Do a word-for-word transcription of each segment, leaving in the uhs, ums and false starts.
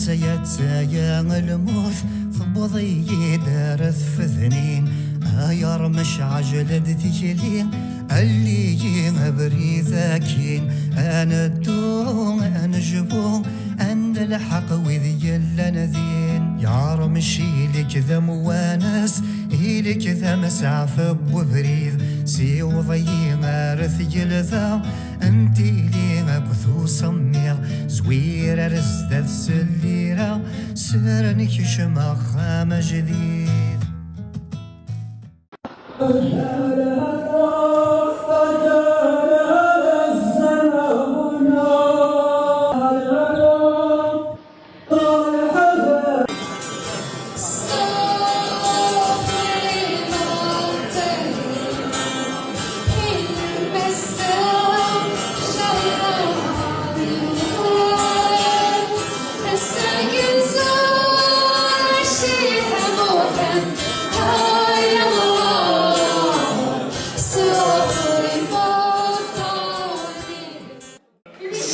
Ttaya ttaya lmut tewweḍ-iyi-d ar tfednin. Ay armec ɛjel-d tikli, alli-yi abrid akkin. Ad neddu, ad nejbu, ad nelḥeq wid yellan din. Yarmec ili-k d amwanes, ili-k d amsaɛef n webrid. Siweḍ-iyi ar tgelda n tili akked usemmiḍ. Zwir ar zdat s llira, seren kecm axxam ajdid.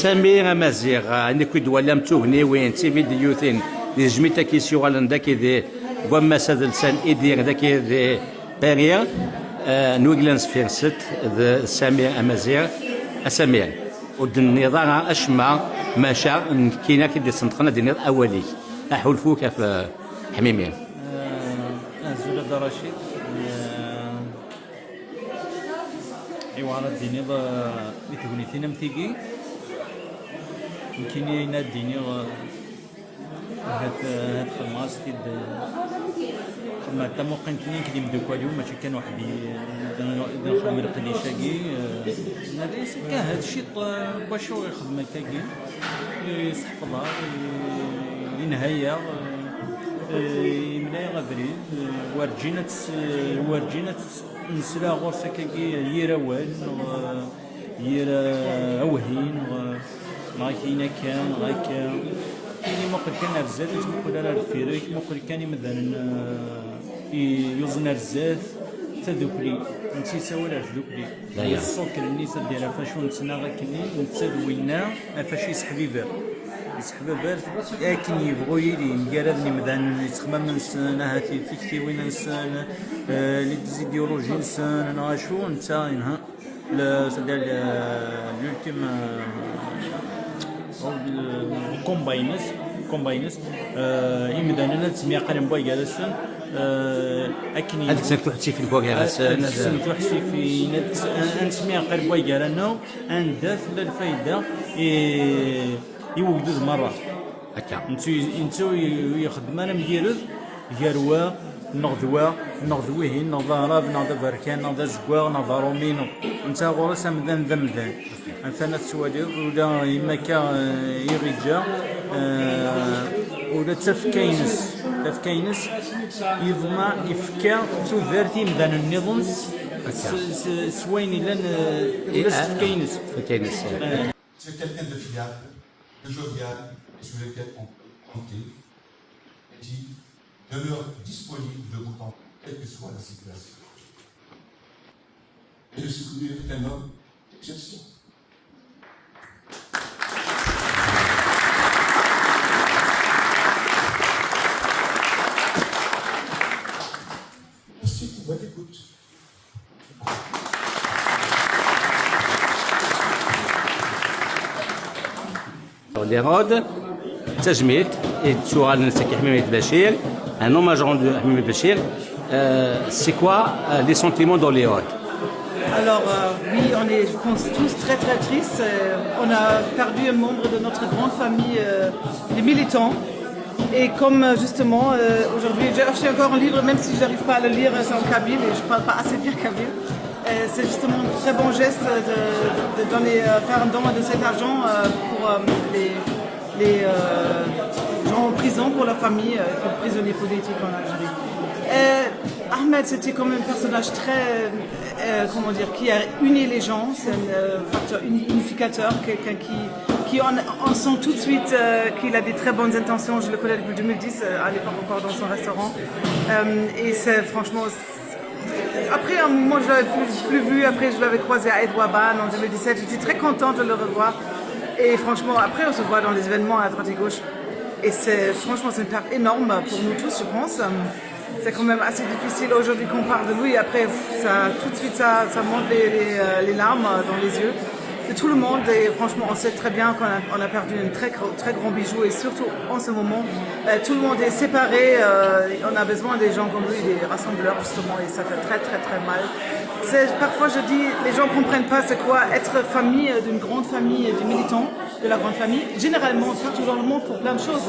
Sami Amaziɣ, ayen akk i d-twalam d tugniwin, d tividyutin, di tejmilt-agi s-yuɣalen d akidi, deg wammas adelsan Idir d akidi Paris, eh, n wiglan s firset d Sami Amaziɣ. A Sami, ur d-tenniḍ ara acemma, maca nekkini ad k-id-isenṭqen ad d-tiniḍ awal-ik. Aḥulfu-k ɣef, eh, Ḥmimi. Eh, azul a Dda Racid. Eh, Iwɛer ad d-tiniḍ, eh, di tegnit-in am tigi. Nekkini ayen ad d-iniɣ, eh, ahat, eh, ahat xedmeɣ-as-t-id, eh, xedmeɣ-d tamuqint-nni nekk d imeddukkal-iw, mačči kan weḥd-i, eh, d, d nxeddem leqdic-agi, eh, nadi-as akka, ahat ciṭ, eh, n wacu i xedmeɣ akkagi. Iseḥfeḍ-aɣ, i-, inha-yaɣ, i-, imla-yaɣ abrid, werǧin ad tes-, werǧin ad tes-, nesla ɣur-s akkagi yir awal, neɣ yir, eh, awhi, neɣ, neɣ akken akka, neɣ akka. Ini muqel kan ar zdat, ur ttmuqul ara ar deffir-ik, muqel kan imdanen, eh, i yuẓen ar zdat, tadukli, netta yessawal ar tdukli. Aya. Ṣṣuker-nni s ad d-yerr ɣef acu nettnaɣ akkenni, netta d winna ɣef acu yesseḥbiber. Yesseḥbiber akken yebɣu yili, mgaraden imdanen, yettexmam-nsen, ahat tiktiwin-nsen, eh, les idéologies-nsen, neɣ acu, netta, inha, le, c'est-à-dire, le, l'ultime, eh, combat-ines, combat-ines, eh, imdanen ad ttemyaqalen wway gar-asen, eh, akken ad kksen tuḥsifin wway gar-asen, ad kksen tuḥsifin, ad kksen, ad nesmyaqal wway gar-aneɣ, anda tella lfayda i, i wegdud merra. Akka. Netta, netta ur yexdem ara amgired gar wa, neɣ d wa, neɣ d wihin, neɣ d aɛrab, neɣ d aberkan, neɣ d azeggaɣ, neɣ d aṛumi, neɣ, netta ɣur-s amdan d amdan. Atan ad tettwaliḍ, ula yemma akka, eh, i ɣ-iǧǧa, eh, ula d tafekka-ines, tafekka-ines, yeḍmeɛ, ifka tudert i yimdanen nniḍen s, s, s, s wayen yellan, eh, ula s tfekka-ines. Tfekka-ines, eh. C'est quelqu'un de fiable, de jovial, et sur lequel on peut compter, et qui demeure disponible de bout en bout, quelle que soit la situation. Et je suis venu avec un homme d'exception. Merci pour votre écoute. Lirod, d tajmilt i d-tuɣalen seg Ḥmimet Bacir, un hommage rendu à Ḥmimet Bacir. Euh, c'est quoi, euh, les sentiments dans Lirod? Alors, euh, oui, on est, je pense, tous très, très tristes. Euh, on a perdu un membre de notre grande famille, euh, les militants. Et comme, euh, justement, euh, aujourd'hui, j'ai acheté encore un livre, même si je n'arrive pas à le lire, c'est en kabyle et je ne parle pas assez bien kabyle. Euh, c'est justement un très bon geste de, de donner, euh, faire un don de cet argent, euh, pour, euh, les, les, euh, gens en prison, pour leur famille, euh, pour prisonniers politiques en Algérie. Euh, Ahmed, c'était quand même un personnage très, euh, comment dire, qui a uni les gens. C'est un, euh, facteur uni-, unificateur, quelqu'un qui, qui on, on sent tout de suite, euh, qu'il a des très bonnes intentions. Je le connais depuis deux mille dix, euh, à l'époque encore dans son restaurant. Euh, et c'est franchement, c'est- après, hein, moi je l'avais plus, plus vu. Après, je l'avais croisé à Aïd Waban en deux mille dix-sept. J'étais très contente de le revoir. Et franchement, après, on se voit dans les événements à droite et gauche. Et c'est, franchement, c'est une perte énorme pour nous tous, je pense. Euh, C'est quand même assez difficile aujourd'hui qu'on parle de lui. Après, pff, ça, tout de suite, ça, ça monte les, les, euh, les larmes, euh, dans les yeux de tout le monde. Et franchement, on sait très bien qu'on a, on a perdu un très, gros- très grand bijou. Et surtout, en ce moment, euh, tout le monde est séparé. Euh, on a besoin des gens comme lui, des rassembleurs, justement. Et ça fait très, très, très mal. C'est, parfois, je dis, les gens comprennent pas c'est quoi être famille, euh, d'une grande famille, euh, des militants de la grande famille. Généralement, partout dans le monde, pour plein de choses.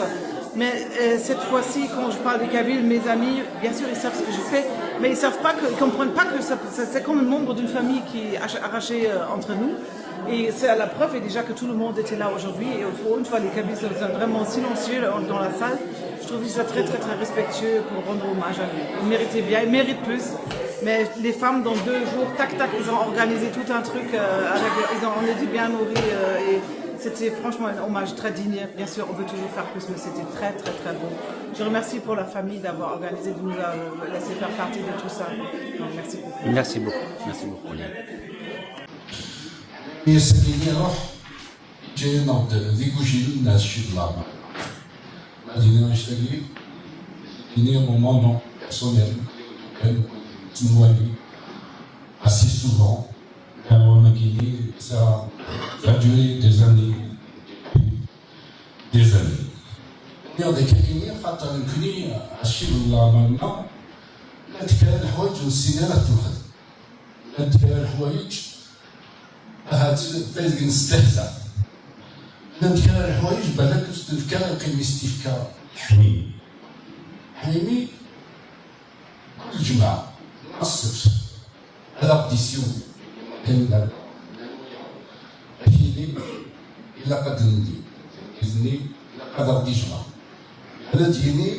Mais, euh, cette fois-ci, quand je parle des Kabyles, mes amis, bien sûr, ils savent ce que je fais, mais ils savent pas que, ils comprennent pas que ça, ça- c'est comme un membre d'une famille qui est ach- arraché, euh, entre nous. Et c'est la preuve, et déjà que tout le monde était là aujourd'hui. Et pour une fois, les Kabyles sont vraiment silencieux dans dans la salle. Je trouve ça très, très, très respectueux pour rendre hommage à lui. Il méritait bien, il mérite plus. Mais les femmes, dans deux jours, tac, tac, ils ont organisé tout un truc, euh, avec, ils ont, on est bien nourris, euh, et c'était franchement un hommage très digne. Bien sûr, on veut toujours faire plus, mais c'était très, très, très beau. Je remercie pour la famille d'avoir organisé, de nous avoir laissé faire partie de tout ça. Donc, merci beaucoup. Merci beaucoup. Merci beaucoup, Léa. Yesɛini iruḥ, ǧǧan-aɣ-d d igujilen n Ccib Leɛmer. Ma d-iniɣ annect-agi, d-iniɣ au nom personnel, kan ttnwali assez souvent, leɛwam-agi-nni, ça a duré des années, des années. Nniɣ-d akka-agi-nni, xaṭer nekni, Ccib Leɛmer-nneɣ, llant kra n leḥwayeǧ ur nessin ara ad t-nexdem. Llant kra n leḥwayeǧ, ahat d nestehza. Llant kra n leḥwayeǧ, balak ur s-tefka lqima i s-tefka Ḥmimi. Ḥmimi, kul ǧemɛa, neɣ ssebt, ad aɣ-d-issiwel. Akken ilaq ad d-neldi. Izni, ilaq ad aɣ-d-ijmeɛ. Ad d-yini,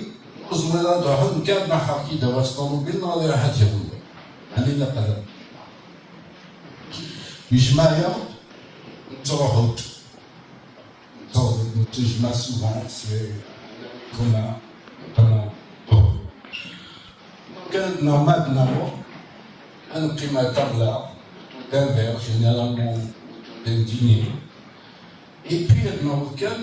ur zmireɣ ad ruḥeɣ, nekk ad ruḥeɣ ad d-awiɣ s ṭumubil neɣ ad iruḥ ad d-yawi. Ɛni ilaq ad aɣ-d-ijmeɛ. Yejmeɛ-yaɣ-d, nettruḥu-d. Nettruḥu-d, nettejmeɛ souvent, c'est comme un, comme un groupe. Donc, euh, normal, d'abord, ad neqqim à table, d'un verre, généralement, d'un dîner. Et puis, ad naweḍ kan,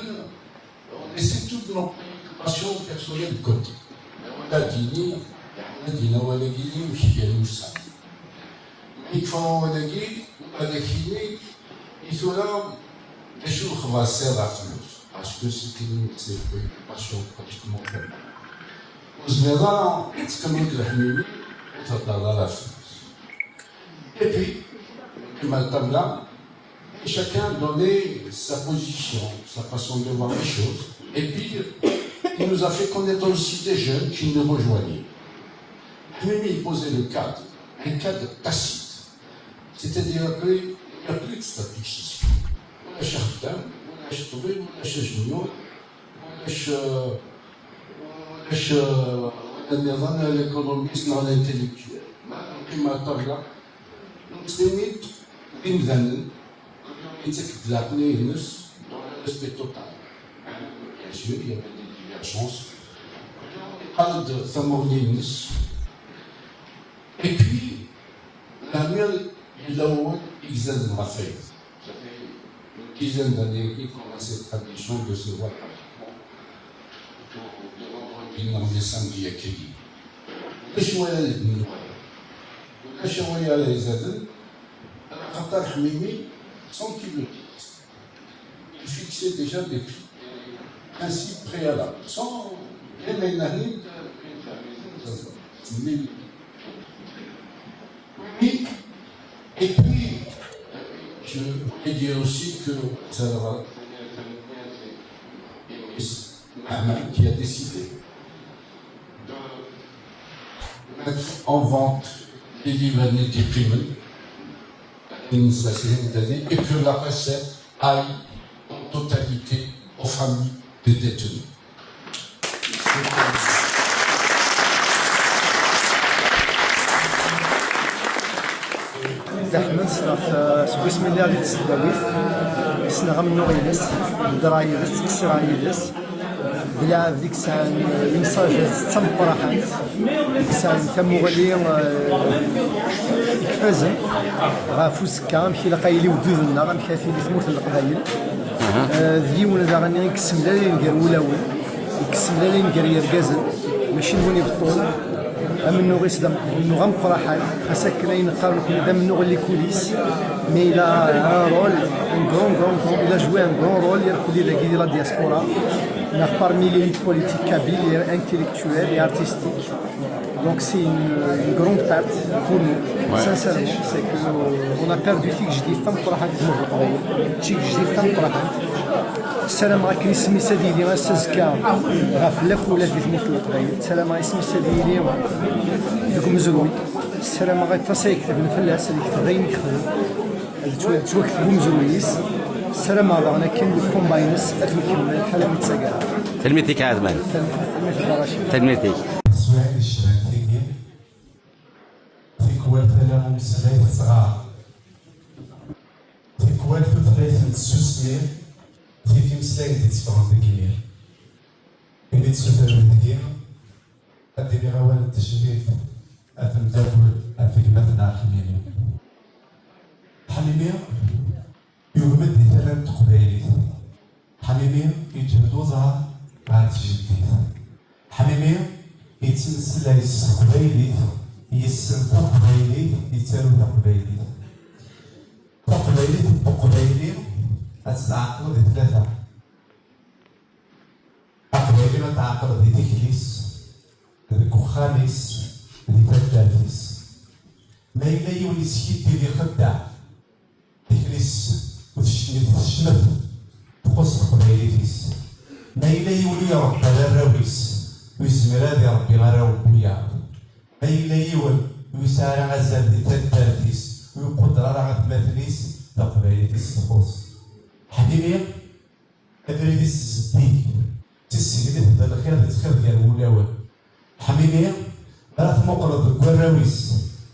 on laisse toutes nos préoccupations personnelles de côté. Ad d-yini, ad d-yini awal-agi, mkeyyan ussan. Mi yekfa wawal-agi, ad ak-yini, i tura, d acu lexbar tesɛiḍ ɣef tmurt? Parce que c'est une, c'est une préoccupation pratiquement permanente. Ur zmireɣ ara ad teqqimeḍ deg Ḥmimi, ur thedreḍ ara ɣef tmurt. Et puis, neqqim à table, et chacun donnait sa position, sa façon de voir les choses. Et puis, il nous a fait connaître aussi des jeunes qui nous rejoignaient. Ḥmimi, il posait le cadre, un cadre tacite. C'est-à-dire que il n'y a plus de stratégie. Ulac axeddam, ulac ṭṭbib, ulac ajennu, ulac, euh, ulac, euh, anaḍ, l'économiste, neɣ l'intellectuel. Ma neqqim à table, nettɣimi-d d imdanen, kul yiwen yettak-d leɛqliya-ines dans le respect total. Bien sûr, il y avait des divergences. Kul yiwen yeqqar-d tamuɣli-ines. Et puis, l'amir, yella wawal i izad ɣef wayeḍ. Ça fait une dizaine d'années qu'il commence cette tradition de se voir pratiquement tous les vendredis, neɣ les samedis, akka-yi. Ulac waya d nnwaya. Ulac waya ara izaden, axaṭer Ḥmimi, sans qu'il le dise, il fixait déjà des principes préalables, sans rien. Et, et puis, je voulais dire aussi que ça va, Ahmed qui a décidé de mettre en vente les livres de Kiprimen, et que la recette aille en totalité aux familles des détenus. Dda Ḥmed, ssneɣ-t seg wasmi lliɣ di tesdawit. Ssneɣ amennuɣ-ines, heddreɣ yid-s, ttqessireɣ yid-s. D lɛebd i yesɛan, eh, une sagesse d tameqqrant, i yesɛan tamuɣli, eh, ifazen ɣef uzekka, amek ilaq ad yili wejjud-nneɣ, amek ad tili tmurt n Leqbayel. Eh, d yiwen daɣen i yessemlalen gar wulawen. Ikes mlalin gar yergazen, mačči d win ibeṭṭun. Amennuɣ-is d amennuɣ ameqqraḥan, xas akken ayen qqaren nekkni d amennuɣ n les coulisses, mais il a un rôle, un grand, grand, grand, il a joué un grand rôle, yerkuli dagi di la diaspora, neɣ parmi l'élite politique kabyle, et intellectuelle et artistique. Donc c'est une, une grande perte pour nous, sincèrement, c'est que, euh, on a perdu tigejdit tameqqraḥant di tmurt n Leqbayel, tigejdit tameqqraḥant. Ssarameɣ akken isem-is ad yili ass azekka ɣef lakul di tmurt n Leqbayel. Ssarameɣ isem-is ad yili deg umezruy. Ssarameɣ aṭas ay iketben fell-as, ad yekteb ayen yexdem. Ad yettwa-, yettwakteb umezruy-is. Ssarameɣ daɣen akken le combat-ines ad t-nkemmel ḥala mi d-tagara. Tanemmirt-ik a Ɛedman. Tanemmirt a Dda Racid. Tanemmirt-ik. Teswiɛin yecban tigi, tikwal tala umeslay tettɣar, tikwal tutlayt n tsusmi, di timeslayin d-itteffɣen deg imir. Imi d-ssuter deg-i, ad d-iniɣ awal n tejmilt, a temdakul, a tegmat n Ḥmimi. Ḥmimi yugem-d di tala n teqbaylit. Ḥmimi yeǧhed uẓar ɣer tjeddit. Ḥmimi yettmeslay s teqbaylit, yessen taqbaylit, yettaru taqbaylit. Taqbaylit n teqbayli ad tt-tɛeqleḍ di tlata. Aqbayli ad t-tɛeqleḍ di tikli-s, deg uxxam-is, di taddart-is. Ma yella yiwen yeskiddib ixeddeɛ, tikli-s ur tecmit, tecmet, txuṣṣ teqbaylit-is. Ma yella yiwen ur iṛebba ara arraw-is, ur yezmir ad iṛebbi arraw n wiyaḍ. Ma yella yiwen ur yesɛi ara azal di taddart-is, ur iquder ara atmaten-is, taqbaylit-is txuṣṣ. Ḥmimi, abrid-is zeddig, d tissegnit d lxir d ttxiḍ gar wulawen. Ḥmimi, ara tmuqleḍ deg warraw-is,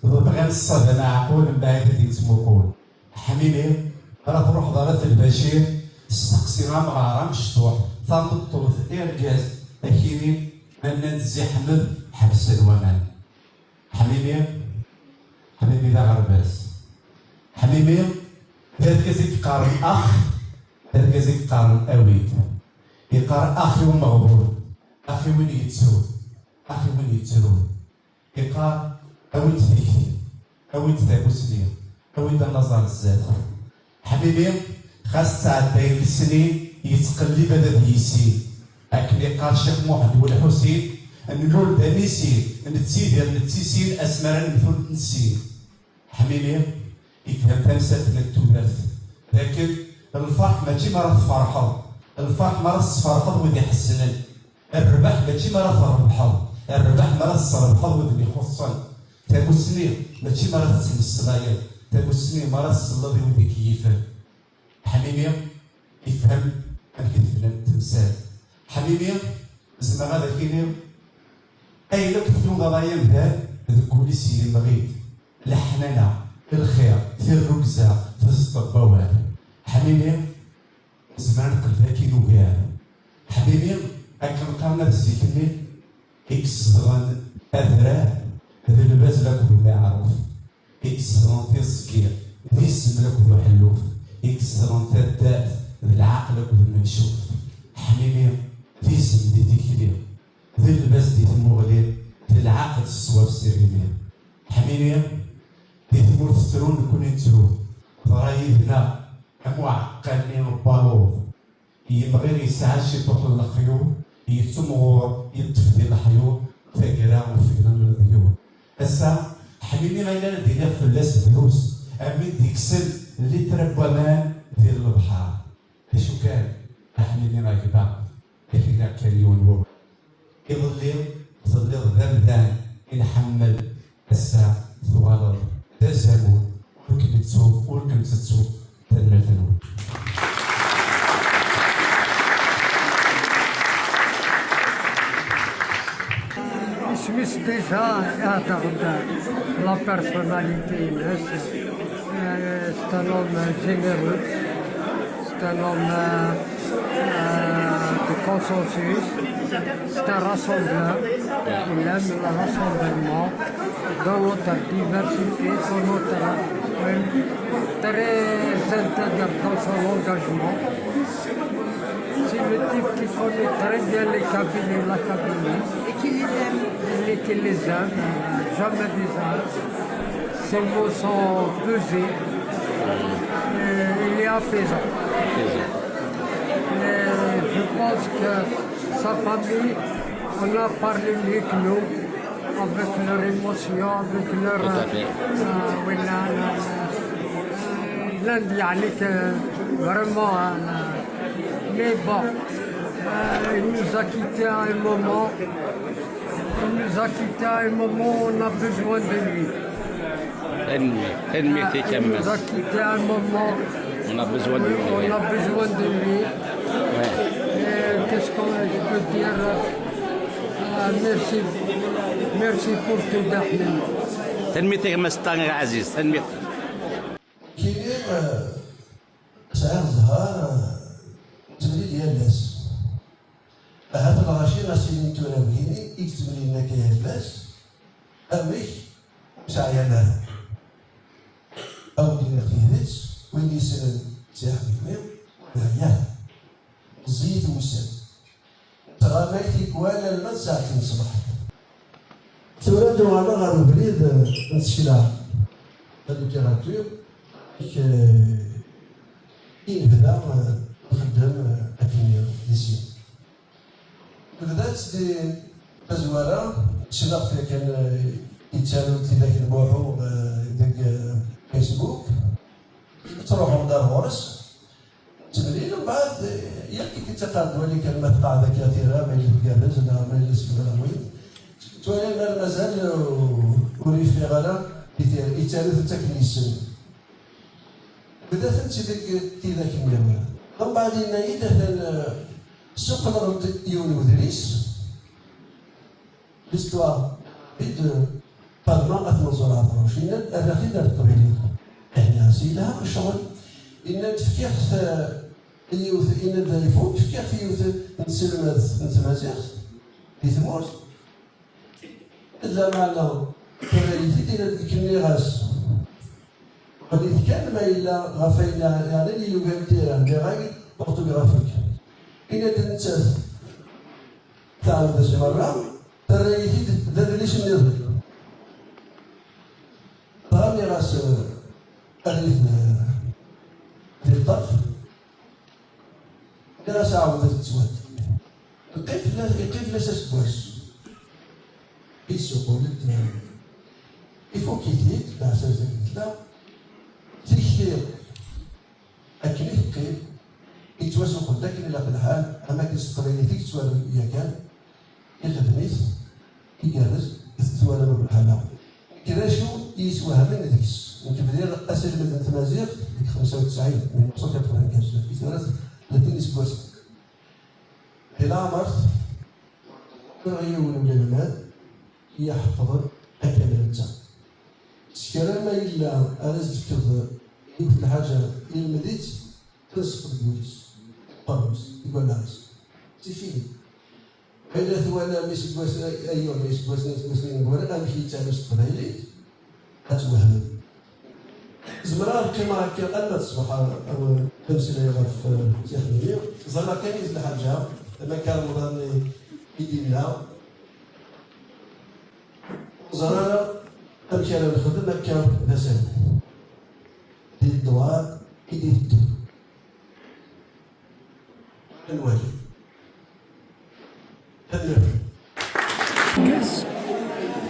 d bɣan ṣṣada n aɛqul, mbaɛid ad d-yettmuqul. Ḥmimi, ara truḥeḍ ara telbacir, steqsi amɣar amecṭuḥ, tameṭṭut, irgaz, akini, ma nnan-d Zi Ḥmed, ḥebsen waman. Ḥmimi, Ḥmimi d aɣerbaz. Ḥmimi, d argaz i yeqqaren ax, d argaz i yeqqaren awi-d. Yeqqar ax i umeɣbun, ax i win yettrun, ax i win yettrun. Yeqqar awi-d tikti, awi-d tamusni, awi-d anaẓ ar zdat. Ḥmimi, xas ttɛeddayen lesnin, yettqellib ad ad yissin. Akken yeqqar Ccix Muḥend Welḥusin, nlul d anisin, nettidir nettisin, asmi ara nemmet ur t-nessin. Ḥmimi, yefhem tamsalt n tudert, d akken lferḥ mačči mi ara tferḥeḍ, lferḥ mi ara tesferḥeḍ wid iḥeznen. Rrbeḥ mačči mi ara trebḥeḍ, rrbeḥ mi ara tesrebḥeḍ wid ixuṣṣen. Tamusni mačči mi ara tettmeslayeḍ, tamusni mi ara tselleḍ i wid ikenyifen. Ḥmimi yefhem amek i d-bnant temsal. Ḥmimi, zemreɣ ad ak-iniɣ, ayen akk tnudaḍ ay amdan, deg wul-is yemɣi-d leḥnana, lxir, tirrugza, tazeṭṭa n wawal. Ḥmimi, nezmer ad neqqel d akin ugar. Ḥmimi, akken qqaren at zik-nni, i izedɣen adrar d lbaz lakked umiɛruf, i izedɣen tiẓgi d isem lakked uḥelluf, i izedɣen taddart d lɛaqel akked umencuf. Ḥmimi, d izem di tikli, d lbaz di tmuɣli, d lɛaqel s ṣṣwab s iɣimi. Ḥmimi, di tmurt ttrun, nekkni nettru, teḍra yid-neɣ am uɛeqqa-nni n waluḍ. Yemɣi yesɛa ciṭuḥ n lexyuḍ, yettumɣur, yeṭṭef di leḥyuḍ, taggara ufegna n leḍyur. Ass-a, Ḥmimi ayen ara d-iniɣ fell-as drus, am win d-ikksen litra n waman di lebḥer. D acu kan, a Ḥmimi a gma, ad k-iniɣ kan yiwen wawal. Iḍelli telliḍ d amdan i nḥemmel, ass-a tuɣaleḍ d azamul, ur k-nettu, ur kem-tettu. Tanemmirt-nwen. Isem-is déjà ihedder-d la personnalité-ines. Euh, c'est un homme généreux, c'est un homme euh, euh, de consensus, c'est un rassembleur. Il aime le rassemblement dans notre diversité, dans notre, euh, très intègre dans son engagement. C'est Le type qui connaît très bien les Kabyles et la Kabylie, et qui les aime, et qui les aime, euh, jamais des armes. Ses mots sont pesés. Et il est apaisant. Et je pense que sa famille, on a parlé mieux que nous, avec leur émotion, avec leur... Tout à fait. Euh, oui, la, la, la, euh, lundi, avec, euh, vraiment, euh, mais bon, euh, il nous a quittés à un moment. Il nous a quittés à un moment, on a besoin de lui. Tanemmirt, tanemmirt-ik a Mass. Il nous a quittés à un moment. On a besoin de lui. On a besoin de lui. Ouais. Et qu'est-ce que je peux dire? Ah, merci. Merci pour tout, Daphne. Tanemmirt-ik a Mass Ṭaher Ɛziz, tanemmirt. Kini, eh, sɛiɣ zzher, eh, nettemlil yal ass. Ahat lɣaci ɣas ilin tura wigini i yettemlilin akka yal ass, amek ur sɛyan ara? Ad wen-d-iniɣ tidet, win yessnen Si Ḥbibi, ur yeɛyi ara. Ẓẓiyit wussan. Ttɣamay tikwal alma d ssaɛtin ṣṣbeḥ. Tura ad uɣaleɣ ɣer ubrid, eh, n tsekla, la littérature, amek, eh, i nebda, eh, nxeddem, eh, akken di sin. Nebda-tt di tazwara, ssneɣ-t yakan, eh, yettaru-d tidak n Muḥu, eh, deg, eh, Facebook. Ttruḥuɣ-d ar ɣur-s. Ttemlil, mbeɛd, eh, yak i k-id-taqar-d wali kan ma tqeɛɛed akka tira, ma yella tgerrez, neɣ ma yella sbel win. Twala mer mazal, eh, ur yeffiɣ ara i tira, yettaru-tent akken yessen. Bda-tent deg tidak-nni. Mbeɛd yenna-yi-d, atan, eh, ssuqleɣ-d yiwen wedlis, L'histoire de Palma At Mansour Ɛebruc, yenna-d, rriɣ-t-id ar teqbaylit. Ahna, s yelha ccɣel. Yenna-d, fkiɣ-t, eh, i yiwet, yenna-d, ifuk, fkiɣ-t i yiwet n tselmadt n tmaziɣt di tmurt. Lameɛna terra-yi-t-id, yenna-d, nekk nniɣ-as, qqel-it kan ma yella ɣef ayen yeɛnan i yugar tira, nniɣ-ak orthographique. Yenna-d nettat tɛawed-as merra, terra-yi-t-id d adlis nniḍen. Dɣa nniɣ-as, eh, err-it, eh, di ṭṭerf. Nniɣ-as ɛawed ad tettwad. Yeqqim fell-as, yeqqim fell-as aseggas. Yessuqul-d, eh, ifuk-it-id, leɛsas akken tella. Tikti akken i teqqim, yettwasuqel-d akken ilaq lḥal, am akken s teqbaylit i yettwaru yakan, ixdem-it, igerrez, i t-twalam akk lḥala. Kra acu i yeswehmen deg-s. Nekk bdiɣ aselmed n tmaziɣt deg xemsa u tesɛin, mil neuf cent quatre-vingt-quinze, i tura tlatin iseggasen. Di leɛmert, ẓriɣ yiwen n unelmad i iḥefḍen akka d netta. S kra ma yella ara s-d-tefkeḍ yiwet n lḥaǧa, ilmed-itt, tensef deg wul-is, deg uqerru-is, deg wallaɣ-is. C'est fini. Ma yella twalam iseggasen, ayyur, iseggasen, iseggasen n wara, amek yettaru s teqbaylit, ad twehmem. Zemreɣ ad qqimeɣ akka arma d ṣṣbeḥ, ad, ad mmeslayeɣ ɣef, eh, Si Ḥbibi. Ẓriɣ kan yiwet n lḥaǧa, am akka Remḍan i, i d-yenna, ur ẓriɣ ara amek ara nexdem akka d asalu. Di ddwar i d-iteddu. Ad nwali. Tanemmirt. Argaz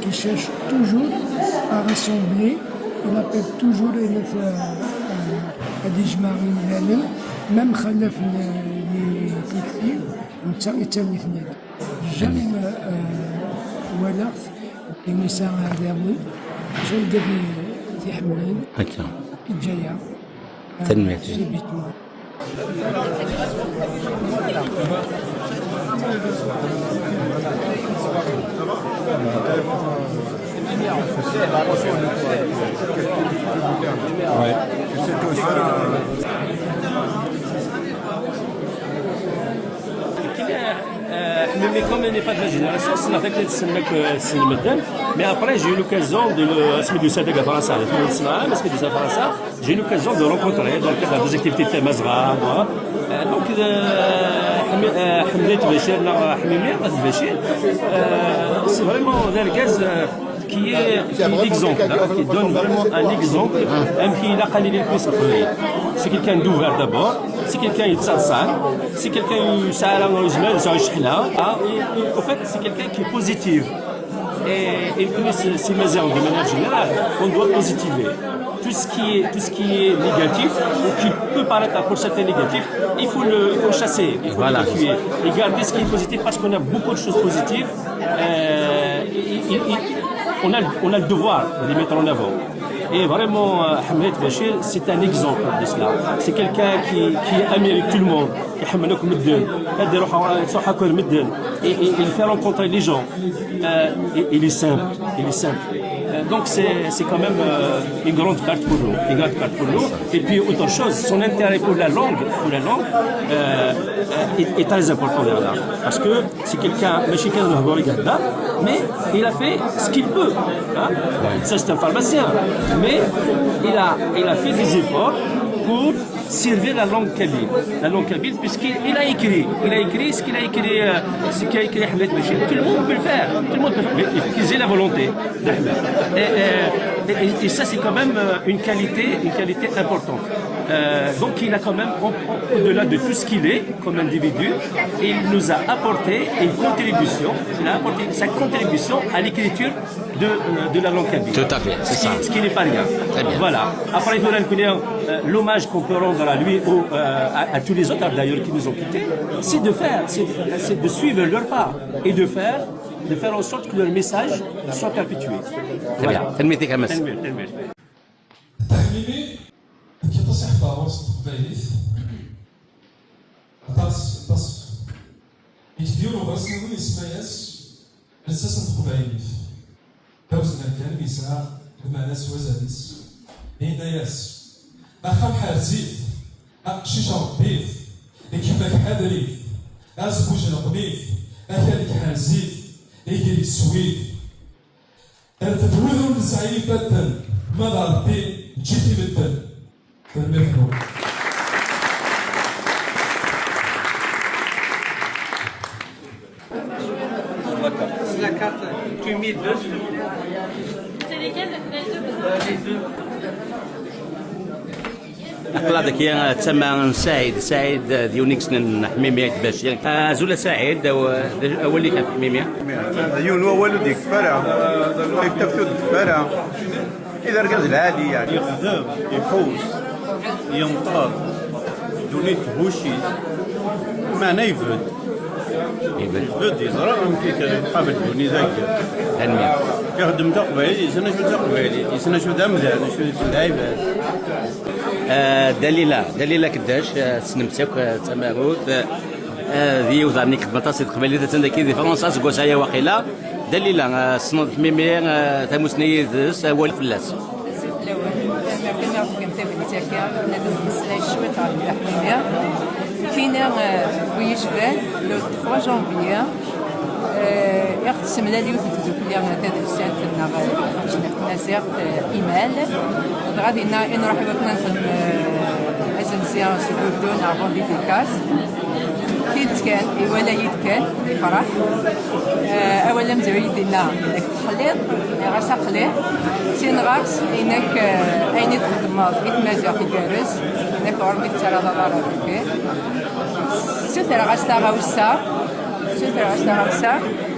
qui cherche toujours à rassembler, il appelle toujours les, euh, euh, ad yejmeɛ imelalen, même xalaf n, n tikti, netta yettawi-ten-id. Jamais, euh, walaɣ-t, imi yesɛa aɛdawen, anda i t-iḥemmlen, akka, yeǧǧa-yaɣ. Tanemmirt. Ouais. Euh, Ḥmimi, comme il n'est pas de la génération, ssneɣ-t akken i t-ssnen akk, euh, ssnen medden. Mais après, j'ai eu l'occasion de le, asmi d-yusa-d ɣer Fransa, asmi d-yusa ɣer Fransa, j'ai eu l'occasion de le rencontrer dans le cadre des activités de Tamazɣa, moi. Euh, donc, euh, Euh, Ḥmed Bacir, neɣ Ḥmimi At Bacir, euh, c'est vraiment un gars, euh, qui est, qui est exemple, hein, qui donne vraiment un exemple. Amek ilaq ad nili nekni s Leqbayel. C'est quelqu'un d'ouvert d'abord, c'est quelqu'un yettaḍsan, c'est quelqu'un yesɛa la, yezmer, yesɛa cceḥna. Ah, et, et, au fait, c'est quelqu'un qui est positif. Et, et puis, c'est, c'est Mazières, de manière générale, on doit positiver. Tout ce qui est, tout ce qui est négatif, ou qui peut paraître pour certains négatif, il faut le, il faut le chasser, il faut Voilà. L'évacuer. Et garder ce qui est positif, parce qu'on a beaucoup de choses positives. Euh, il- il- il- on a, on a le devoir de les mettre en avant. Et vraiment, euh, Ahmed Bachir, c'est un exemple de cela. C'est quelqu'un qui, qui est ami avec tout le monde. يحملك مدن، يدير روحه، يصحك مدن. Et, et, et il fait rencontrer les gens. Euh, et, il est simple, il est simple. Euh, donc c'est, c'est quand même, euh, une grande perte pour nous, une grande perte pour nous. Et puis autre chose, son intérêt pour la langue, pour la langue, euh, euh, est, est très important, Bernard. Parce que c'est quelqu'un, ماشي كان هضري هكذا, mais il a fait ce qu'il peut. Hein. Ça, c'est un pharmacien. Mais il a, il a fait des efforts pour servir la langue kabyle. La langue kabyle, puisqu'il il a écrit, il a écrit ce qu'il a écrit, euh, ce qu'a écrit Ahmed Bachir. Tout le monde peut le faire. Tout le monde peut le faire. Mais il faut qu'ils aient la volonté d'Ahmed. Et, et, et- et ça, c'est quand même, euh, une qualité, une qualité importante. Euh, donc, il a quand même, au- au-delà de tout ce qu'il est comme individu, il nous a apporté une contribution, il a apporté sa contribution à l'écriture de, euh, de la langue kabyle. Tout à fait, c'est ça. Ce qui, ce qui n'est pas rien. Très bien. Voilà. Après, il faudra reconnaître, euh, l'hommage qu'on peut rendre à lui, au, euh, à, à tous les autres d'ailleurs qui nous ont quittés, c'est de faire, c'est, c'est de suivre leur pas et de faire, de faire en sorte que leur message soit perpétué. Très bien. Voilà. Tanemmirt-ik a Mass. Tanemmirt, tanemmirt. Ḥmimi, akken aṭas i ḥeffḍeɣ ɣur-s n teqbaylit. Aṭas, aṭas. Yekteb yiwen uɣersiw-nni yesma-yas Lsas n teqbaylit. Tawezna kan yesɛa lmeɛna s wazal-is. Yenna-yas: "Axxam ḥerz-it, aqcic ṛebbi-t, gma-k ḥader-it, azewweǧ leqqem-it, akal-ik ḥerz-it, iger iswi-t." Rfed wid ur nesɛi ifadden, ma d Ṛebbi, eǧǧ-it i medden. Tanemmirt-nwen. La carte, tu mets deux. C'est lesquelles ? Les deux. Aql-aɣ dagi d tama n Saɛid. Saɛid, eh, d yiwen i yessnen Ḥmimi At Bacir. Azul a Saɛid, aw-, d awal-ik ɣef Ḥmimi? Yiwen wawal ur d-yekfi ara. Tayettaft ur d-tekfi ara. I d argaz lɛali, yeɛni. Yexdem, iḥus, yenṭer, ddunit tbuc-it. Meɛna ibedd. Ibedd. Ibedd, yeẓra amek i tqabel ddunit-agi. Tanemmirt. Ixeddem taqbaylit, yessen acu d taqbaylit, yessen acu d amdan, acu d lɛibad. Eh, Dalila, Dalila Keddac, eh, tessnemt akk, eh, d tamarut, eh, d yiwet daɣen i ixeddem aṭas i teqbaylit, attan dagi di Fransa seg wass-aya waqila. Dalila, eh, tessneḍ Ḥmimi, eh, tamussni yid-s, awal fell-as. Azul fell-awen. Akken i ɣ-tefkam tagnit akka, ad nmeslay cwiṭ ɣef Dda Ḥmimi. Kina, eh, bu yecban, le trois janvier, eh, i ɣ-tessemlal yiwet n tdukli tadelsant-nneɣ, eh, n tmaziɣt, eh, Imal. Dɣa dinna i nruḥ i wakken ad nexdem, eh, azenzi s ugurdu neɣ bon dédicace. Tidet kan, iwala-yi-d kan, yefreḥ. Eh, awal amezwaru i d-yenna, inek teḥliḍ, nniɣ-as aql-i. Ttiniɣ-as, inek, eh, ayen i txeddmeḍ i tmaziɣt igerrez, inek ɣur-m i tettarraḍ aḍar ar deffir. Ssutreɣ-as taɣawsa, ssutreɣ-as taɣawsa,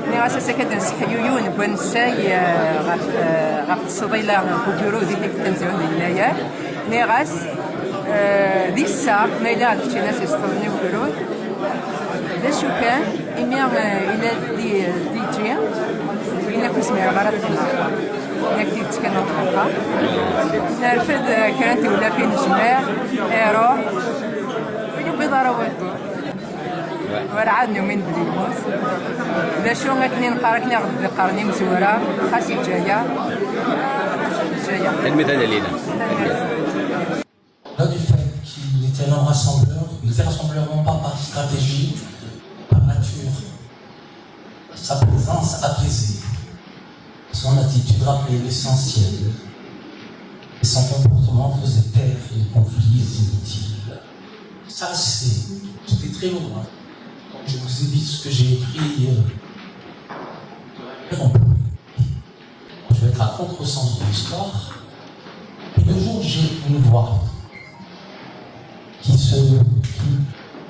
nniɣ-as ass-agi ad nseḥyu yiwen n wansay, eh, ɣef, eh, ɣef ttesḍila n ugurdu di tikkelt tamezwarut di Yennayer. Nniɣ-as, eh, d iseɣ, ma yella ad keččin-as iseṭṭlen i ugrud. D acu kan, imi, eh, yella D J, ayen akk ur zmireɣ ara ad xedmeɣ. Ayen akk tidet kan ad xedmeɣ. Nerfed, eh, kra n tewlafin, nejmeɛ, iruḥ. Ur yewwiḍ ara wagu. Werɛad numin belli yemmut. D acu akken i neqqar, akken i ɣ-d-qqaren imezwura, xas yeǧǧa-yaɣ, yeǧǧa-yaɣ. Tanemmirt a Dalila. Au-delà du fait qu'il était un rassembleur, il était rassembleur non pas par stratégie, par nature. Sa présence apaisait, son attitude rappelait l'essentiel, et son comportement faisait taire les conflits inutiles. Ça, c'est, c'était très lourd, hein. Je vous ai dit ce que j'ai écrit euh, en premier. Je vais être à contresens de l'histoire. Et le jour où j'ai une voix qui se qui,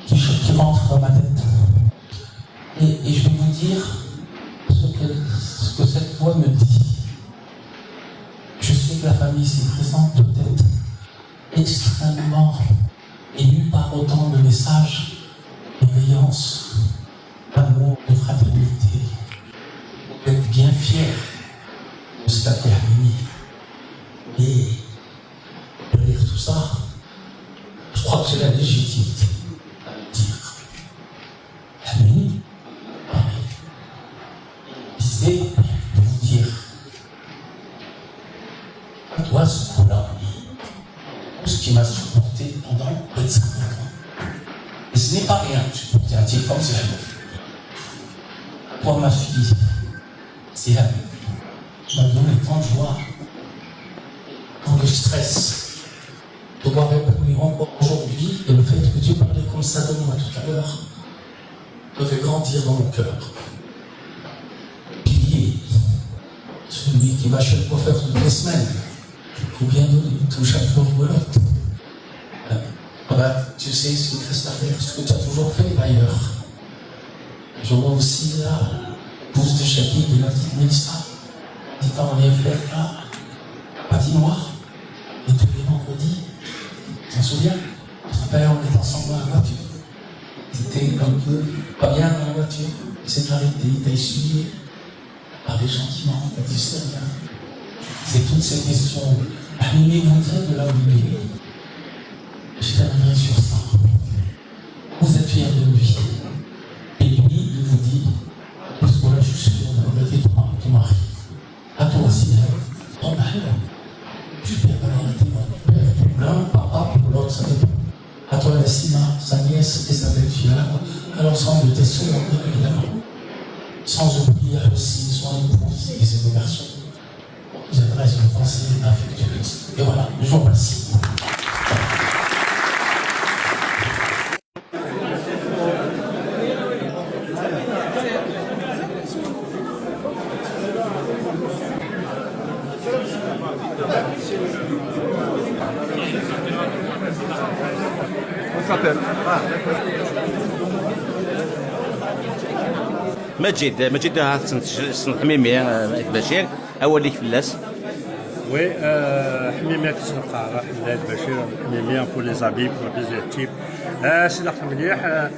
qui, qui rentre dans ma tête, et, et je vais vous dire ce que, ce que cette voix me dit. Je sais que la famille ici présente doit être extrêmement émue par autant de messages de bienveillance, d'amour, de fraternité. Vous êtes bien fiers de ce qu'a fait Hamimi. Et derrière tout ça, je crois que j'ai la légitimité de dire Hamimi, Hamimi, décidé de vous dire à toi ce qu'on a, tout ce qui m'a supporté pendant près de cinquante ans. Et ce n'est pas rien de supporter un type comme Sihanouk. Toi, ma fille, Sihanouk, tu m'as donné tant de joie, tant de stress de voir ébranlé encore aujourd'hui et le fait que tu parlais comme ça de moi tout à l'heure me fait grandir dans mon cœur. Pilier, celui qui va chez le coiffeur toutes les semaines, ou bien de tout chaque jour ou l'autre. Ah bah, tu sais ce qui te reste à faire, ce que tu as toujours fait d'ailleurs. Je vois aussi la pousse de Chapik et la petite Mélissa. Dis-toi, on vient faire la patinoire. Et tous les vendredis, tu t'en souviens? Ton père, on est ensemble dans la voiture. C'était un peu pas bien dans la voiture. Il s'est arrêté, il t'a essuyé. T'as parlé gentiment, t'as dit c'est bien. C'est toutes ces questions. Allez vous dire de là où il est. Je terminerai sur ça. Vous êtes fiers de lui. Et lui, il vous dit, parce que là, je suis sûr de ton mari. À toi aussi, hein. Ton mari, là. Tu peux pas arrêter, mon père, pour l'un, papa, pour l'autre, ça dépend. À toi, Nassima, sa nièce et sa belle-fille, à la- à l'ensemble de tes sœurs, bien évidemment. Sans oublier aussi son épouse et ses deux garçons. J'adresse une pensée affectueuse. Et voilà, je vous remercie. Maǧid, Maǧid, ha, ssneɣ Ḥmimi, eh, At Bacir, awal-ik fell-as. Oui, euh, Ḥmimi, At Bacir, Ḥmimi, pour les habits, pour les types. Euh, c'est la famille. Euh,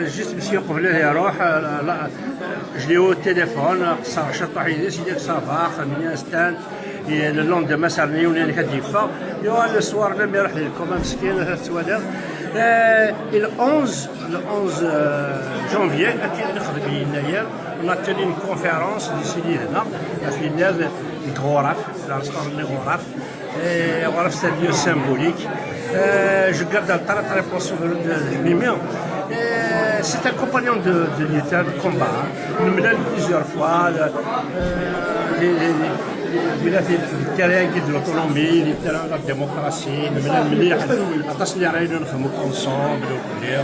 juste, monsieur, قبل يروح, euh, la, la, je l'ai eu au téléphone, ça, ça va, خميس, ستان. Et le lendemain, ça, il y a un qui a dit, il y a le soir, même, il y a quand même ce qui est, euh, et le onze, le onze, euh, janvier, on a tenu une conférence ici, là, à Finlande, le Goraf, la restaurant de Goraf. Et voilà, c'est un lieu symbolique. Euh, je garde un très très bon souvenir de, de Mimi. Euh, c'est un compagnon de, de lutte, de combat. Nous menons plusieurs fois. Euh, les, les, les, les, les terrains de l'autonomie, les terrains de la démocratie, nous menons مليح. Aṭas n leɛrayen nxeddem ensemble. Euh,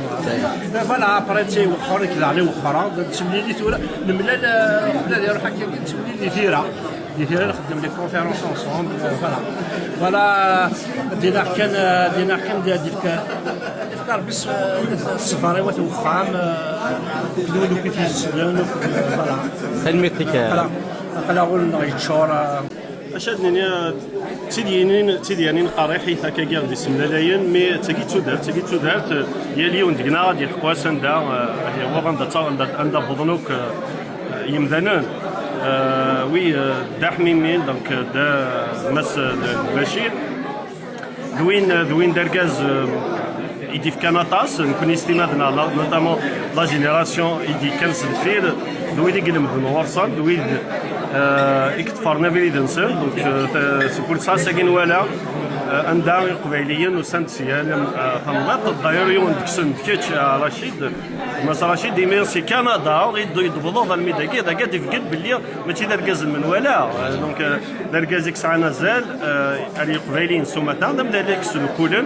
voilà, après, tu sais, وخرج، كذا عليه وخرج، نتملي لي ثورة، نملى ال-، قبل هذه نروح هكا، نتملي لي ثيرة. Di tira nxeddem les conférences ensemble, euh, voilà. Voilà, dina kan, euh, dina kan d-, d-ifka, d-ifka Rebbi s-, ṣṣber i wat wexxam, euh, d wid akk i t-yessnen, euh, voilà. Tanemmirt-ik. Aql-, aql-aɣ ul-nneɣ yeččur, euh. Acu ad nini, d tidyanin, d tidyanin qerriḥit akkagi i ɣ-d-issemlalayen, mi d tagi d tudert, d tagi d tudert, euh, yal yiwen deg-neɣ ad yelḥeq wass anda, euh, ad yaweḍ anda ttaɣ-, anda, anda wwḍen akk, euh, yemdanen, euh, oui, euh, Dda Ḥmimi, donc, euh, Dda Mass, euh, Dda Bacir, d win, d win d argaz, euh, i d-ifkan aṭas, nekkni s timmad-nneɣ, notamment la génération i d-yekkan s deffir, d wid i ilemden ɣur-sen, d wid, euh, i iḍefren abrid-nsen, donc, euh, c'est pour ça, sagi nwala, euh, anda Iqbayliyen usan-d si yal, euh, tamnaḍt, d'ailleurs, yiwen deg-sen d kečč, euh, Racid, Mass Racid, imi si Kanada i d-, i d-tewwḍeḍ almi dagi, dagi ad d-ifgen belli mačči d argaz n menwala. Euh, donc, euh, d argaz i yesɛan azal, euh, ar Yiqbayliyen s umata, d amdan i yesdukulen.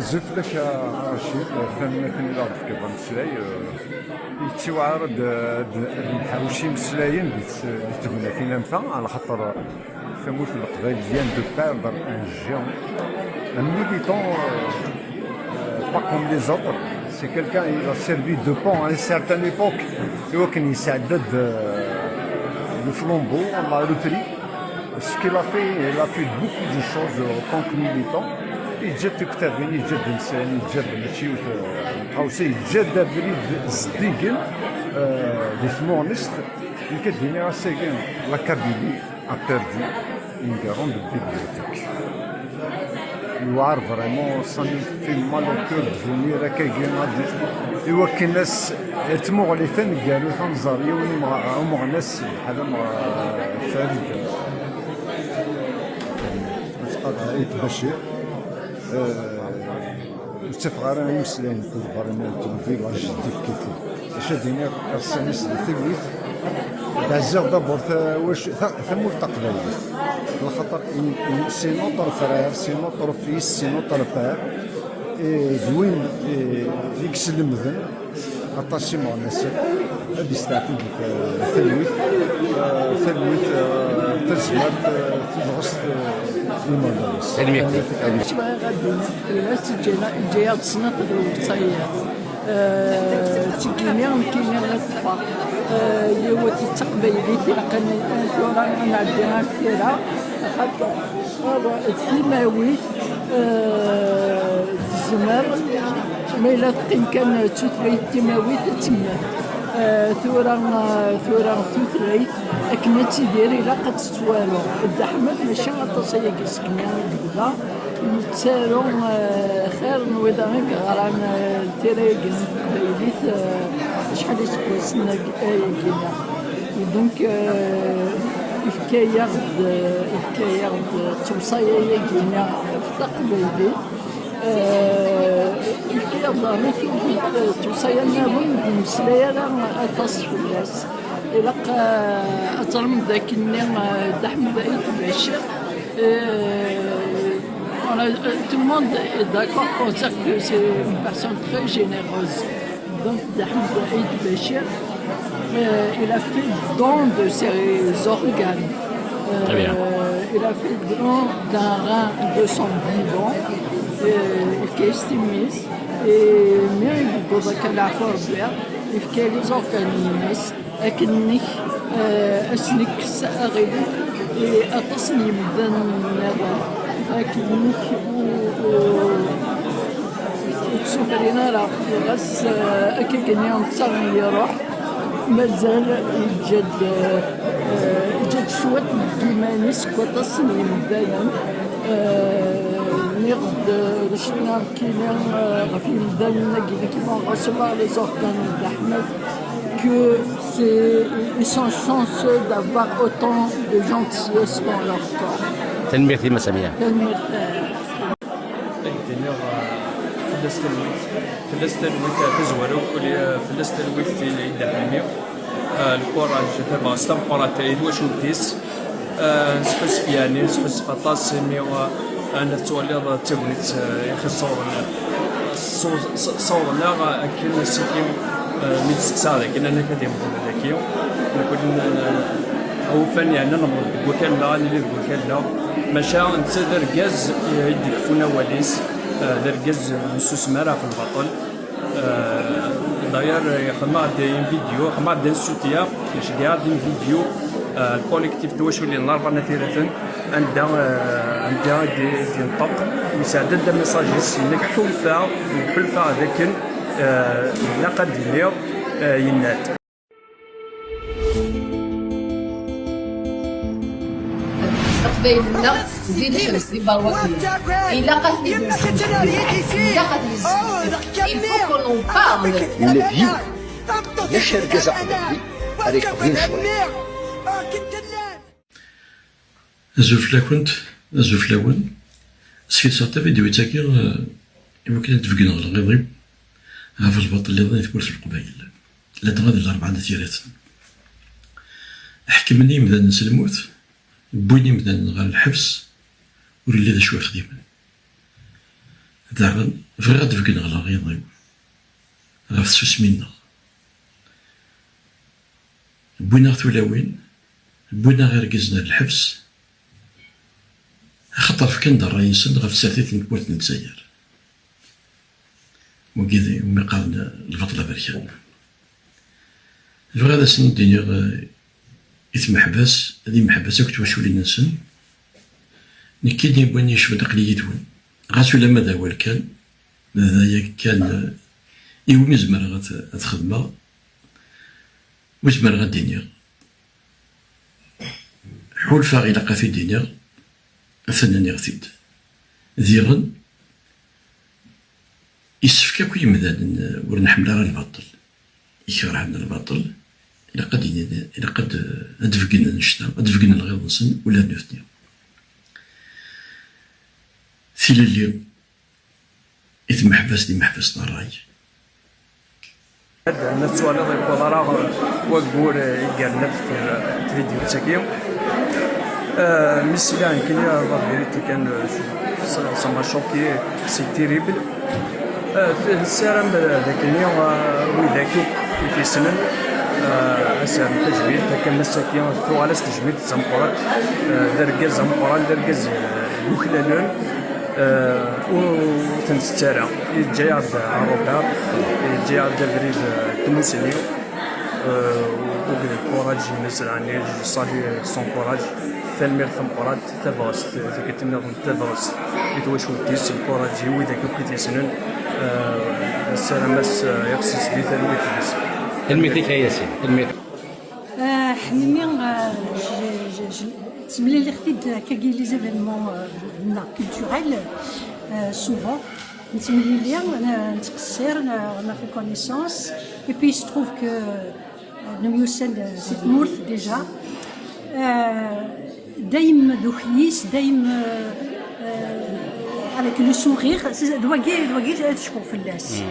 Azul fell-ak a Racid, tanemmirt imi i aɣ-d-tefkiḍ ameslay. Yettiwɛer ad d-nḥawec imeslayen di tegnatin am ta, ɛlaxaṭer tamurt n Leqbayel vient de perdre un géant, un militant, euh, euh, pas comme les autres. C'est quelqu'un, il a servi de pont à une certaine époque. Et au Kenya, ça date de, le flambeau, on l'a repris. Ce qu'il a fait, il a fait beaucoup de choses en tant que militant. Yeǧǧa-d tuktabin, yeǧǧa-d imeslayen, yeǧǧa-d mačči yiwet, euh, n tɣawsa, yeǧǧa-d abrid zeddigen, euh, di tmuɣnest. Nekk ad d-iniɣ ass-agi, la Kabylie a perdu une grande bibliothèque. Yewɛer vraiment, ça nous fait mal au cœur de venir akkagi, i wakken ass, tmuɣli taneggarut ad nẓer yiwen umeɣ-, umeɣnas bḥal ameɣ-, Farid, Farid Bacir. Euh, Ur ttafeɣ ara imeslayen n tebɣarin n tewbi la Jidif Kifu. Acu ad iniɣ, iɣsan-is di talwit, d ɛziɣ d'abord ta-, wac-, ta-, tamurt taqbaylit. Lxaṭer, i, i, c'est notre frère, c'est notre fils, c'est notre père. Et d win, eh, i yeslemden aṭas imeɣnasen. Ad yesteɛfu di talwit, eh, talwit, eh, tazmert, eh, tibɣest, eh, n imeɣnasen. Tanemmirt. Bɣiɣ ad d-iniɣ fell-as, ǧǧiɣ-, ǧǧiɣ-d snat n lewṣayat. Eh, d tigini nekkini i ṭṭfeɣ. Eh, yiwet d taqbaylit, ilaq ad n-, tura ad nɛeddi ar tira, axaṭer, eh, d timawit, eh, tezmer, ma yella teqqim kan d tutlayt timawit, ad temmet. Eh, tura, eh, tura tutlayt, akken ad tidir, ilaq ad tettwaru. Dda Ḥmed mačči aṭas ayagi segmi i yebda yettaru, eh, xir n wid i yeɣran, eh, tira-agi n teqbaylit, eh, acḥal iseggasen ag-, ayagi-nni. Donc, eh, ifka-yaɣ-d, eh, ifka-yaɣ-d ttewṣaya-agi-nni ɣef taqbaylit. Eh, ifka-yaɣ-d rrif, eh, ttewṣaya nniḍen ur d-nemmeslay ara aṭas fell-as. Ilaq, eh, ad teẓrem d akken-nni, eh, Dda Ḥmed Ait Bacir, eh, voilà, eh, tout le monde est d'accord pour dire que c'est une personne très généreuse. Donc, Dda Ḥmed Ait Bacir, euh, il a fait don de ses organes. Euh, Très bien. Il a fait don d'un rein de son vivant, euh, qui est estimé. Et, mais Ẓẓuḍ akka leɛfu Rebbi, yefka les organes-ines akken-nnek, eh, ad s-nekkes aɣilif i aṭas n yimdanen nniḍen, akken-nnek ur, ur, ur ttṣufrin ara, ɣas, eh, akka-gni netta iruḥ, mazal yeǧǧa-d, eh, yeǧǧa-d cwiṭ deg yiman-is deg waṭas n yimdanen. Eh, nniɣ-d, eh, d acu-nniɣ nekkini, eh, ɣef yimdanen-agi, nekk ma ɣas les organes d'Ahmed, que c'est, ils sont chanceux d'avoir autant de gentillesse dans leur corps. Tanemmirt i Mass Samia. Tanemmirt, eh. Ad d-iniɣ, eh, fell-as talwit, fell-as talwit, eh, tazwara ukuli, eh, fell-as talwit i Lɛid Ḥemmi. Eh, lkuraj, tabɣest tameqqrant i twacult-is. Eh, nesḥusef, yeɛni, nesḥusef aṭas imi, eh, ayen tettwaliḍ d tagnit, eh, i ɣ-iṣawḍen, s-, s-, ṣawḍen-aɣ akken ass-agi, eh, mi d-steqsaɣ dagi, nnan-ak ad yemxel dagi. Nekkni n-, n-, awufan, yeɛni, nemḍel deg wakal-nneɣ, ad nili deg wakal-nneɣ. Maca netta d argaz, eh, i d-ikeffun awal-is, eh, d argaz ur yessusem ara ɣef lbaṭel. Euh, d'ailleurs, euh, xedmeɣ-d une vidéo, xedmeɣ-d un soutien, ceggeɛ-d une vidéo, euh, le collectif n twaculin n Larebɛa n At Yiraten, anda, euh, anda i d-, i d-yenṭeq, yesɛedda-d amessage-is, yenna-k ḥulfaɣ, ḥulfaɣ d akken, euh, ilaq ad d-iniɣ, euh, yenna-d. Leqbayel-nneɣ di lḥebs, di berwakli. Ilaq ad t-id-nessewjed. Ilaq ad t-yessewjed. Il faut qu'on en parle. Ula d yiwen, ulac argaz aqbayli ara yeqblen ccɣel. Azul fell-akent, azul fell-awen. Skidseɣ tavidyut-agi, eh, i wakken ad d-beggneɣ lɣiḍ-iw ɣef lbaṭel nniḍen i tmurt n Leqbayel, ladɣa d Larebɛa n At Yiraten. Ḥekmen imdanen s lmut, wwin imdanen ɣer lḥebs, ur yelli d acu i xdimen. Daɣen, bɣiɣ ad d-beggneɣ lɣiḍ-iw ɣef tsusmi-nneɣ. Wwin-aɣ tulawin, wwin-aɣ irgazen ar lḥebs, axaṭer fkan-d ṛṛay-nsen ɣef tsertit n tmurt n Lezzayer. Wagi d umi qqaren lbaṭel aberkan. Bɣiɣ ad asen-d-iniɣ, eh, i tmeḥbas, d imeḥbas akk twaculin-nsen. Nekkini win yecban aql-i yid-wen. Ɣas ulamma d awal kan, d aya kan, eh, iwumi zemreɣ ad, ad xedmeɣ, ur zemreɣ ad d-iniɣ. Ḥulfaɣ ilaq ad t-id-iniɣ, atan nniɣ-t-id. Diɣen, yessefk akk i yimdanen, eh, ur nḥemmel ara lbaṭel, ikerhen lbaṭel, ilaq ad d-inin, ilaq ad, ad d-beggnen annect-a, ad d-beggnen lɣiḍ-nsen ula d nutni. Tilelli i tmeḥbas d imeḥbas n ṛṛay. Ma tettwaliḍ yewweḍ ara waggur i yerna deffir tvidyut-agi. Euh, mais sila nekkini la vérité kan, euh, ça, ça m'a choqué, c'est terrible. Euh, nessaram d akken, euh, widak akk i t-yessnen, euh, ad s-rren tajmilt, akka mass-agi tuɣal-as tejmilt d tameqqrant, euh, d argaz ameqqran, d argaz, euh, yuklalen. Euh, ur, ur ten-tett ara. Yeǧǧa-yaɣ-d Robert, yeǧǧa-yaɣ-d abrid, euh, n tmusni, euh, akked lkuṛaǧ-ines, yeɛni, je salue son courage. Tanemmirt tameqqrant, tabɣest, tikkelt nniḍen tabɣest i twacult-is, lkuṛaǧ i widak akk i t-yessnen. Euh, nessaram-as, euh, ixṣṣ di talwit-is. Tanemmirt-ik a Yasin, tanemmirt. Euh, ḥnini, euh, je, je, je, ttemliliɣ-t-id akkagi les événements, euh, nneɣ culturels, euh, souvent. Nettemlili, euh, nettqessir, euh, on a fait connaissance. Et puis il se trouve que, euh, nemyussan, euh, si tmurt déjà. Euh, dayem d ukyis, dayem, euh, euh, avec le sourire, c'est, d wagi, d wagi ad cfuɣ fell-as.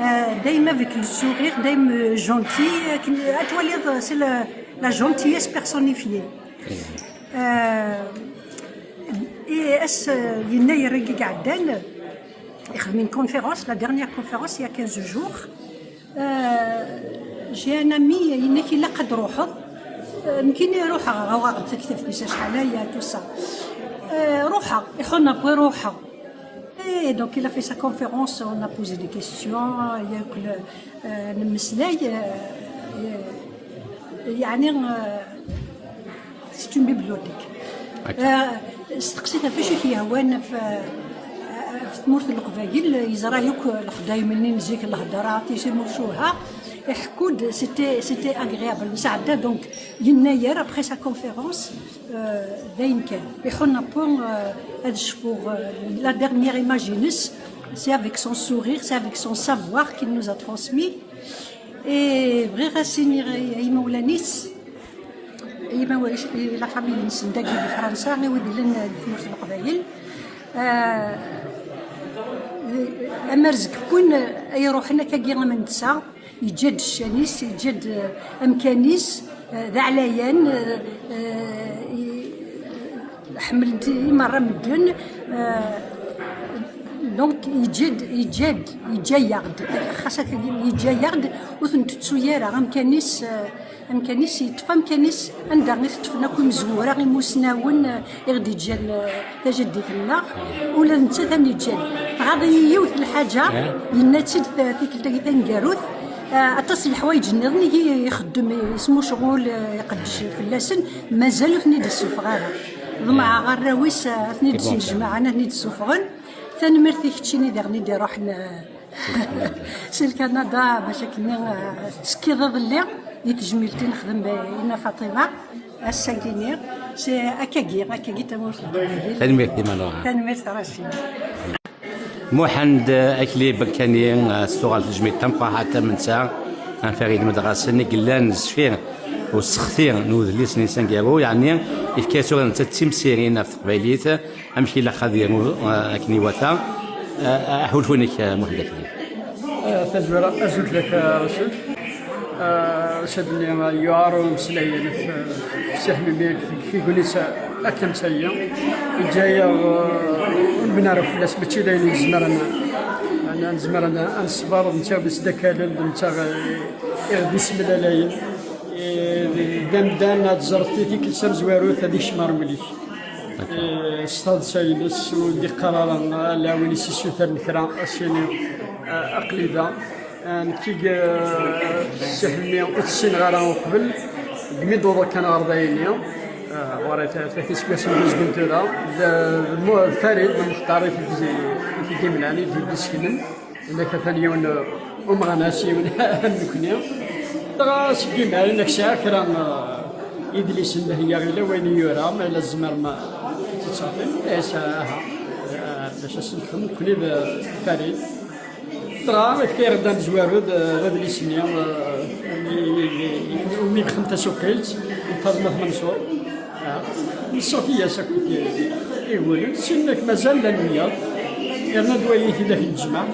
Euh, dayem avec le sourire, dayem, euh, gentil, euh, akken ad twaliḍ, c'est la, la gentillesse personnifiée. Euh, et ass, euh, yennayer-agi iɛeddan, ixdem une conférence, la dernière conférence, il y a quinze jours. Euh, j'ai un ami, yenna-k ilaq ad d-truḥeḍ. Euh, nekkini ruḥeɣ, uɣeɣ-d taktabt-is acḥal aya, tout ça. Euh, ruḥeɣ, iḥunna bwi ruḥeɣ. Et donc, il a fait sa conférence, on a posé des questions, il y a eu que le, euh, le Meslay, euh, euh, يعني, euh, c'est une bibliothèque. Euh, steqsit ɣef wacu i k-yehwan f, f tmurt n Leqbayel, yeẓra yakk lexdayem-nni n zik, lhedra, timucuha, iḥekku-d, c'était, c'était agréable. Nesɛedda donc yennayer, après sa conférence, euh, d ayen kan. Iḥun appo, euh, ad cfuɣ, euh, la dernière image-ines, c'est avec son sourire, c'est avec son savoir qu'il nous a transmis. Et bɣiɣ ad s-iniɣ i, i yimawlan-is, i yimaw-, i la famille-nsen dagi di Fransa, i wid yellan di tmurt n Leqbayel. Euh, amar zgewwen ay iruḥen akkagi am netta, yeǧǧa-d ccan-is, yeǧǧa-d, eh, amkan-is, eh, d aɛlayan, eh, eh, i-, ḥemmlen-t i merra medden, eh, donc yeǧǧa-d, yeǧǧa-d, yeǧǧa-yaɣ-d, xas akka yeǧǧa-yaɣ-d, ur t-ntettu ara, amkan-is, eh, amkan-is, yeṭṭef amkan-is anda i t-ṭṭfen akk imezwura, imusnawen, eh, i ɣ-d-yeǧǧan, eh, tajaddit-nneɣ, ula d nettat am yeǧǧan. Tɣaḍ-iyi yiwet n lḥaǧa, yenna-tt-id ta-, tikkelt-agi taneggarut, eh, aṭas n leḥwayeǧ nniḍen i ixeddem, ismucɣul, eh, iqeddec fell-asen, mazal ur ten-id-issufeɣ ara. Ḍemɛeɣ arraw-is, eh, ad ten-id-snejmaɛen, ad ten-id-ssufɣen. Tanemmirt i keččini diɣen i d-iruḥen, eh, si Lkanada, bac akken, eh, tettekkiḍ iḍelli di tejmilt i nexdem, eh, i Nna Faṭima, ass-agi-nni, si akkagi, akkagi tamurt n Leqbayel. Tanemmirt i Manuel. Tanemmirt a Racid. Muḥend, eh, Akli Bekkani, eh, s tuɣal tejmilt tameqqrant am netta, am Farid Medɣasen, i yellan zfir usexti n udlis-nni s aneggaru, yeɛni yefka-as tura netta d timsirin ɣef teqbaylit, amek ilaq ad yaru, eh, akken iwata. Eh, aḥulfu-inek, eh, Muḥend Akli. Eh, tazwara, azul fell-ak, eh, Racid. Eh, Racid-nni, eh, yuɛer umeslay ɣef, eh, Si Ḥmimi deg tegnit, eh, akken d tayi. Yeǧǧa-yaɣ, eh, ur nbin ara fell-as, mačči d ayen nezmer ad n-, ad n-, nezmer ad n-, ad nesber, d netta i ɣ-d-isdakalen, d netta i ɣ-d-ismlalayen. Eh, d amdan ad ẓret i tikkelt tamezwarut ad ikcem ɣer wul-ik. Eh, s taḍsa-ines, ur d-iqqar ara ala win i s-issutren kra, ad s-yini, eh, aql-i da. Eh, nekk i, eh, Si Ḥemmi ur t-ssineɣ ara uqbel, deg mi d-uḍeɣ kan ɣer dayenni. Eh, ɣur-i ta-, tlata iseggasen d uzgen tura. D, d mu-, d Farid, d Muxtar i t-id-, i t-id-imlan, i t-id-iseknen. Yella atan yiwen, uh, umeɣnas, yiwen am nekni. Dɣa seg imal, nekk sɛiɣ kra, uh, idlisen d heyya ila wayen i yura, ma yella tzemrem, uh, ad tt-id-tɛṭim. Yes, aha. Uh, bac ad sen-nexdem nekkni d Farid. Dɣa yefka-yaɣ-d amezwaru d, d adlis-nni, uh, i, i, i, i, umi nexdem tasuqilt, n Faḍma At Manṣur. Nṣuḥ-iyi-as akked iwulen, sin nekk mazal llan wiyaḍ, yerna d wayi tidak n tejmaɛt,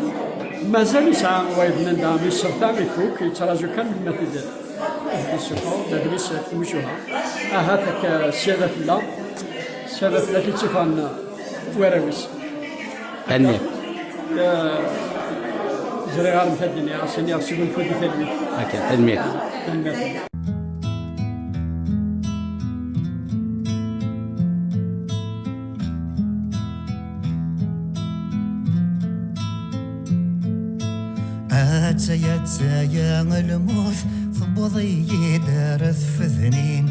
mazal yesɛa wayeḍ n anda mi yesserta ifuk, yettraǧu kan ma tid-, ad d-isuffeɣ, d adlis n tmucuha. Ahat akka ssyada fell-aɣ, ssyada fell-ak i tt-ifɣen warraw-is. Tanemmirt. Eh, ẓriɣ ar mkad-nni, as-iniɣ sgunfu di talwit. Akka, tanemmirt. Tanemmirt. Attaya, attaya, lmut tewweḍ-iyi-d ar tfednin.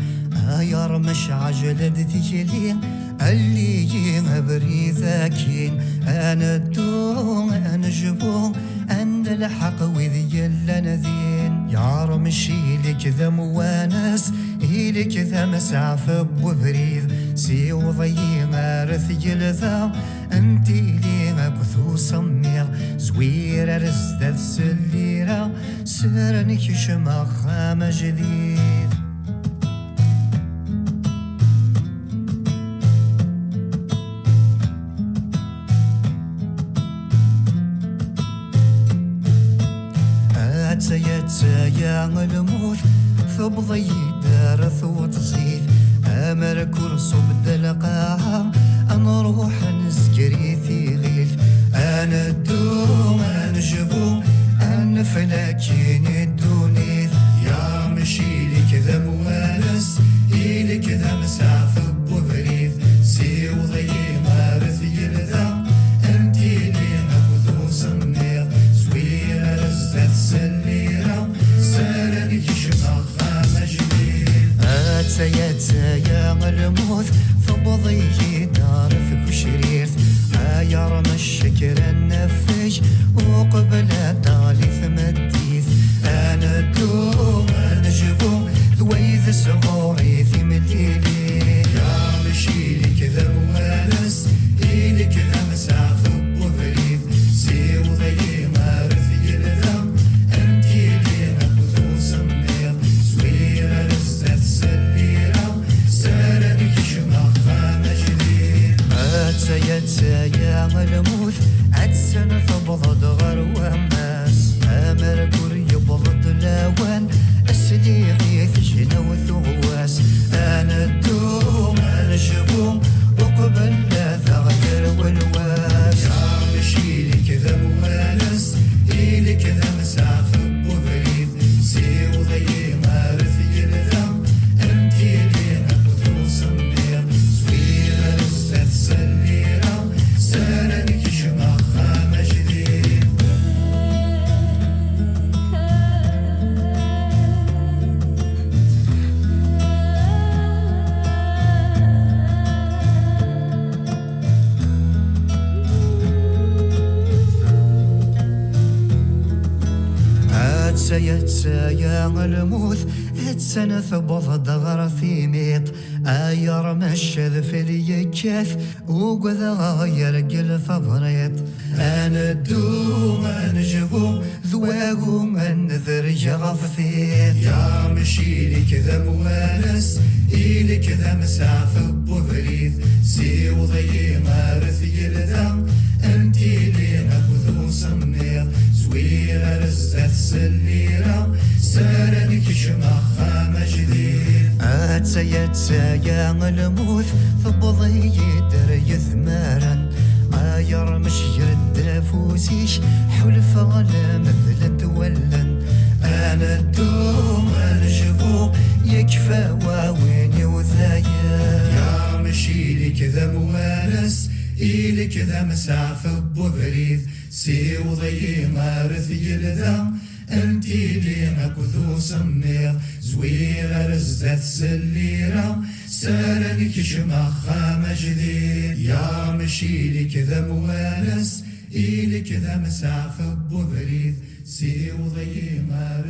Ay armec, ɛjel-d tikli, alli-yi abrid akkin. Ad neddu, ad nejbu, ad nelḥeq wid yellan din. Yarmec, ili-k d amwanes, ili-k d amsaɛef n webrid. Siweḍ-iyi ar tgelda n tili akked usemmiḍ. Zwir ar zdat s llira, seren kecm axxam ajdid. Attaya, attaya, lmut tewweḍ-iyi-d ar twaṭzit. Amer kur ṣub-d lqaɛa, ad nruḥ ad nezger i tiɣilt. Ad neddu, ad nejbu, ad nefla akkin i ddunit. Yarmec, ili-k d amwanes, ili-k d amsaɛef n webrid. Siweḍ-iyi ar tgelda n tili Saya lmut tewweḍ-iyi-d ɣer tgecrirt, ay armec kra n afeg uqbel ad d-teɣli tmeddit. Ad neddu ad nejbu d way d sɣur i timlilit. Ya mec, ili-k d amwanes, ili-k d amsaɛef n ubrid. Siweḍ-iyi ar tgelda, ad nettili akked usemmiḍ. Zwir ar zdat s lira, s ara nekcem axxam ajdid. Attaya, attaya lmut, attan tewweḍ-d ɣer wammas. Amergur yewweḍ-d lawan, sliɣ i tejnawt uɣwas. Ad neddu ad nejbu uqbel ad aɣ-yerw lwas. Ya mec, ili-k d amwanes, ili-k d amsaɛef n ubrid. Siweḍ-iyi ar tgelda, ad nettili akked usemmiḍ. Zwir ar zdat s lira, s ara nekcem axxam ajdid. Attaya, attaya lmut, attan tewweḍ-d ɣer timiṭ. Ay armec adfel yekkat, ugdeɣ yergel tabriṭ. Ad neddu ad nejbu d wagu ad nedreg ɣef tiṭ. Ya mec, ili-k d amwanes, ili-k d amsaɛef n ubrid. Siweḍ-iyi ar tgelda, ad nettili akked usemmiḍ. Zwir ar zdat s lira, s ara nekcem axxam ajdid. Attaya, attaya lmut, tewweḍ-iyi-d ar yetmaren. Ay armec, ger-d afus-ik, ḥulfaɣ la medlent wallen. Ad neddu ad nejbu, yekfa wawin-iw dayen. Ya mec, ili-k d amwanes, ili-k d amsaɛef n ubrid. Siweḍ-iyi ar tgelda, ad nettili akked usemmiḍ. Zwir ar zdat s lira, s ara nekcem axxam ajdid. Ya mec, ili-k d amwanes, ili-k d amsaɛef n ubrid. Siweḍ-iyi ar